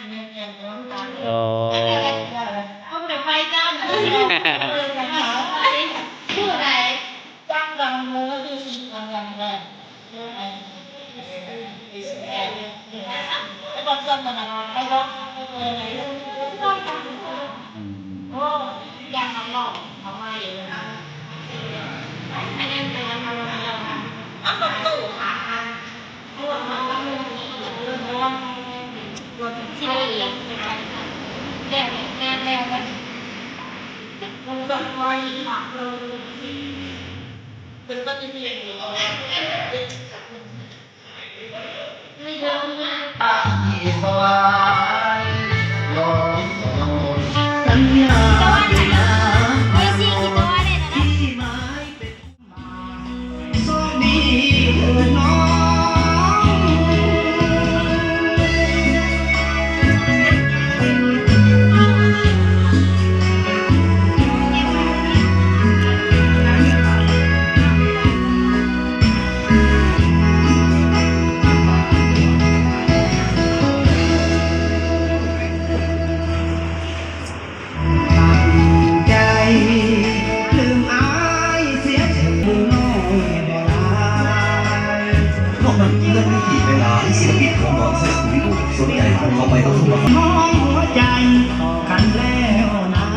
ອໍ ເອົາໄປໄປຈ້າງ ຜູ້ໃດ ຈ້າງດັງເລີຍ ຈ້າງດັງເລີຍ ອືມ ນອກນັ້ນຍັງມີອີກຫຼາຍໆ ສິລະປິນຂອງໜອງໄຊສະຕູດິໂອ ສົນໃຈໂທເຂົ້າໄປຮັບຊົມຮັບຟັງ. ນ້ອງຫົວໃຈຕໍ່ກັນແລ້ວນາ.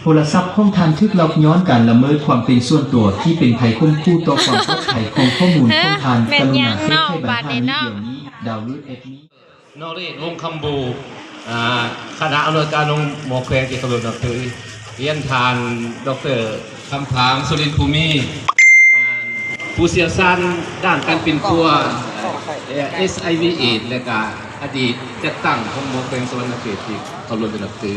ໂທລະສັບຂອງທ່ານຖືກລັອກຍ້ອນການລະເມີດຄວາມເປັນສ່ວນຕົວທີ່ເປັນໄພຂົ່ມຂູ່ຕໍ່ຄວາມປອດໄພຂອງຂໍ້ມູນຂອງທ່ານ. ແມ່ນຫຍັງເນາະ ກະລຸນາແກ້ໄຂບັນຫານີ້ດຽວນີ້. ດາວໂຫຼດແອັບນີ້. ນອກເດດ ວົງຄຳບູ ອາ ຄະນະອຳນວຍການໂຮງໝໍແຂວງທີ່ເຄົາລົບນັບຖື, ຮຽນທ່ານ ດອກເຕີ ຄຳຜາງ ສຸລິນພູມີ ອາ ຜູ້ຊ່ຽວຊານດ້ານການປິ່ນປົວ ເອຊໄອວີ ເອດ ແລະກະອະດີດຈັດຕັ້ງໂຮງໝໍແຂວງສະຫວັນນະເຂດທີ່ເຄົາລົບນັບຖື.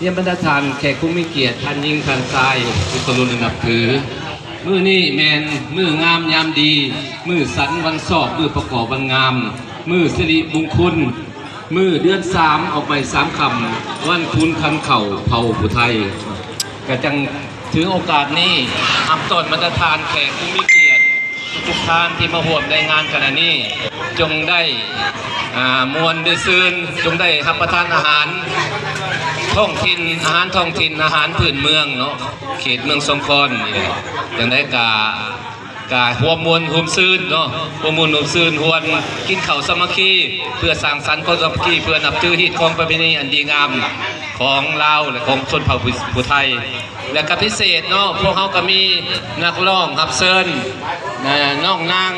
ຮຽນບັນດາທ່ານແຂກຜູ້ມີກຽດ, ທ່ານຍິງ ທ່ານຊາຍ ທີ່ເຄົາລົບນັບຖື. ມື້ນີ້ແມ່ນມື້ງາມຍາມດີ, ມື້ສັນວັນຊອບ, ມື້ປະກອບວັນງາມ, ມື້ສິລິມຸງຄຸນ, ມື້ເດືອນສາມອອກໃໝ່ສາມຄ່ຳ, ວັນຄູນຂັນເຂົ້າເຜົ່າຜູ້ໄທ. ກະຈັ່ງຖືໂອກາດນີ້ ຮັບຕ້ອນບັນດາທ່ານແຂກຜູ້ມີກຽດ ທຸກໆທ່ານທີ່ມາຮ່ວມໃນງານຂະນະນີ້ ຈົ່ງໄດ້ ອາ ມ່ວນໄດ້ຊື່ນ, ຈົ່ງໄດ້ຮັບປະທານອາຫານທ້ອງຖິ່ນ, ອາຫານທ້ອງຖິ່ນ, ອາຫານພື້ນເມືອງເນາະ ເຂດເມືອງສອງຄອນນີ້ແຫຼະ. ຈັ່ງໃດກະ ກະຮ່ວມມ່ວນຮ່ວມຊື່ນເນາະ, ຮ່ວມມ່ວນຮ່ວມຊື່ນ, ຮ່ວມກິນເຂົ້າສາມັກຄີ ເພື່ອສ້າງສັນຄວາມສາມັກຄີ, ເພື່ອນັບຖືຮີດຄອງປະເພນີອັນດີງາມຂອງລາວ ແລະ ຂອງຊົນເຜົ່າຜູ້ ຜູ້ໄທ. ແລະກະພິເສດເນາະ, ພວກເຮົາກະມີນັກຮ້ອງຮັບເຊີນ ນະ ນ້ອງນາງ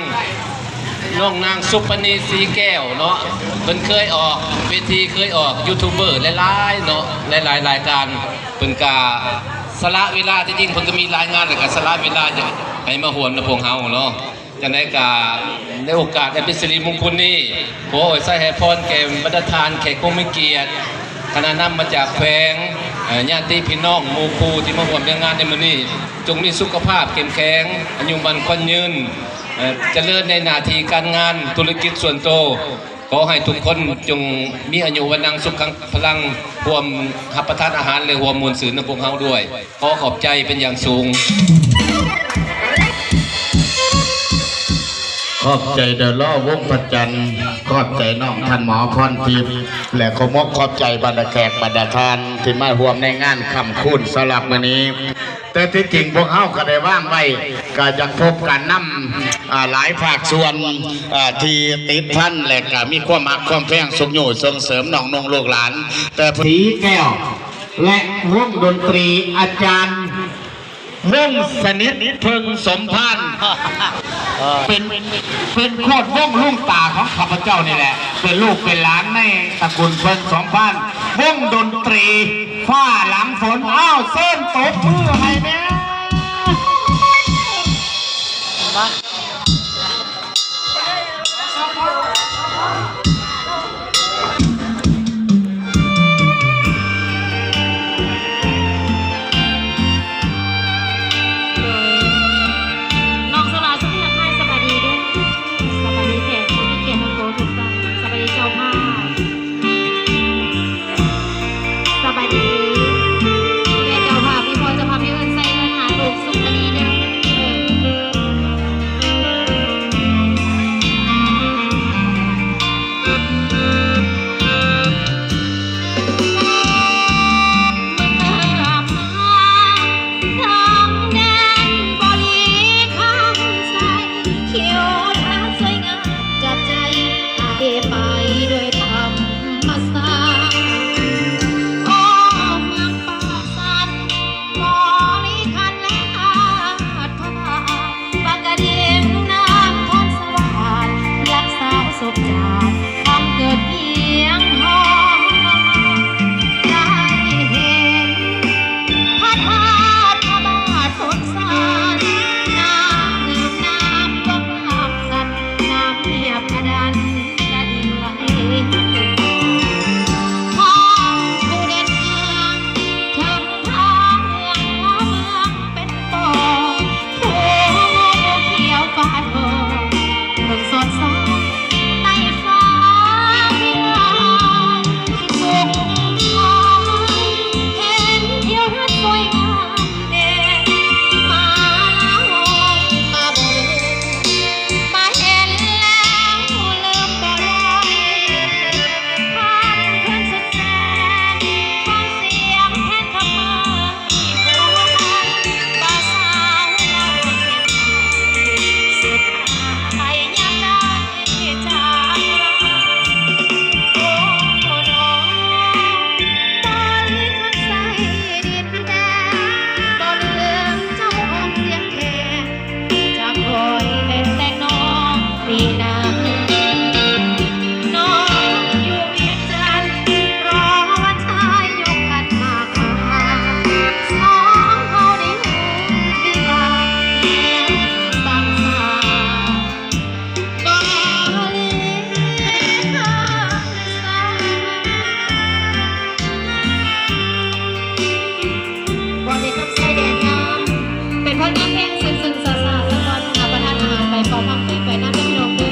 ນ້ອງນາງສຸປະນີ ສີແກ້ວເນາະ, ເພິ່ນເຄີຍອອກເວທີ, ເຄີຍອອກຢູທູບເບີຫຼາຍໆເນາະ, ຫຼາຍໆລາຍການ. ເພິ່ນກະສະຫຼະເວລາ, ທີ່ຈິງເພິ່ນກະມີຫຼາຍງານ ແລະກະສະຫຼະເວລາໃຫ້ມາຮ່ວມນຳພວກເຮົາເນາະ. ຈັ່ງໃດກະໃນໂອກາດອັນເປັນສິລິມຸງຄຸນນີ້, ຂໍອວຍໄຊໃຫ້ພອນແກ່ບັນດາທ່ານແຂກຜູ້ມີກຽດ, ຄະນະນຳມາຈາກແຂວງ, ເອີ ຍາດຕິພີ່ນ້ອງໝູ່ຄູ່ທີ່ມາຮ່ວມໃນງານໃນມື້ນີ້, ຈົ່ງມີສຸຂະພາບເຂັ້ມແຂງ, ອາຍຸໝັ້ນຂວັນຍືນ, ເອີ ຈະເລີນໃນໜ້າທີ່ການງານ, ທຸລະກິດສ່ວນໂຕ. ຂໍໃຫ້ທຸກຄົນຈົ່ງມີອາຍຸວັນນະສຸຂັງພະລັງ, ຮ່ວມຮັບປະທານອາຫານ ແລະ ຮ່ວມມ່ວນຊື່ນນຳພວກເຮົາດ້ວຍ. ຂໍຂອບໃຈເປັນຢ່າງສູງ. ຂອບໃຈດາວລໍວົງພະຈັນ, ຂອບໃຈນ້ອງທ່ານໝໍພອນທິບ ແລະ ຂໍມົກຂອບໃຈບັນດາແຂກບັນດາທ່ານທີ່ມາຮ່ວມໃນງານຄ່ຳຄູນສຳລັບມື້ນີ້. ແຕ່ທີ່ຈິງພວກເຮົາກະໄດ້ວາງໄວ້, ກະຢາກພົບການນຳ ອາ ຫຼາຍພາກສ່ວນ ອາ ທີ່ຕິດພັນ ແລະກະມີຄວາມຮັກຄວາມແພງຊຸກຍູ້ສົ່ງເສີມນ້ອງໆລູກຫຼານ. ແຕ່ ສີແກ້ວ ແລະ ວົງດົນຕີອາຈານ ວົງສະໜິດ ເພິ່ງສົມພານ ເປັນ ເປັນໂຄດວົງລຸງຕາຂອງຂ້າພະເຈົ້ານີ້ແຫຼະ, ເປັນລູກເປັນຫຼານໃນຕະກຸນເພິ່ງສົມພານ ວົງດົນຕີຟ້າຫຼັງຝົນ. ອ້າວ ເຊີນຕົບມືໃຫ້ແດ່. ໂດຍ ນ້ອງສະຫຼາ ສະບາຍດີເດີ ສະບາຍດີແຂກຜູ້ມີກຽດທັງໂຕທຸກທ່ານ ສະບາຍດີເຈົ້າພາບ ສະບາຍດີແມ່ເຈົ້າພາບ ອີ່ພໍ່ເຈົ້າພາບ ເອີ້ນໃສ່ເງິນຫາລູກສຸກຕະລີເດີ. ເປັນເຊິ່ງຊາຊາສະກ່ອນ ອາ ປະທານອາຫານໄປເປົ່າພັງໄຟໄປນຳເດີພີ່ນ້ອງເດີ.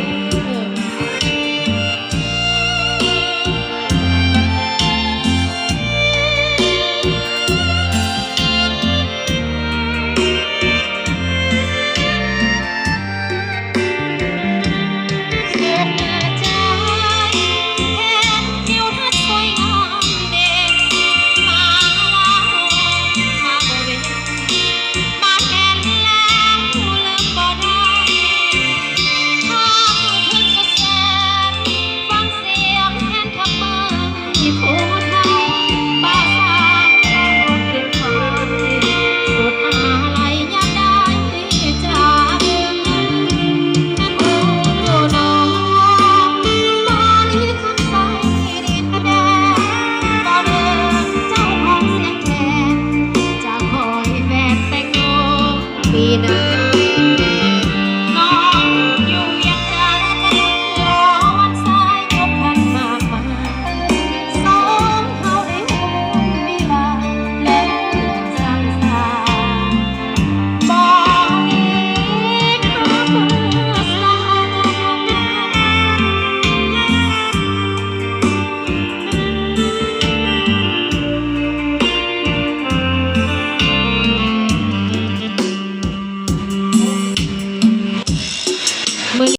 ປີໜ້າ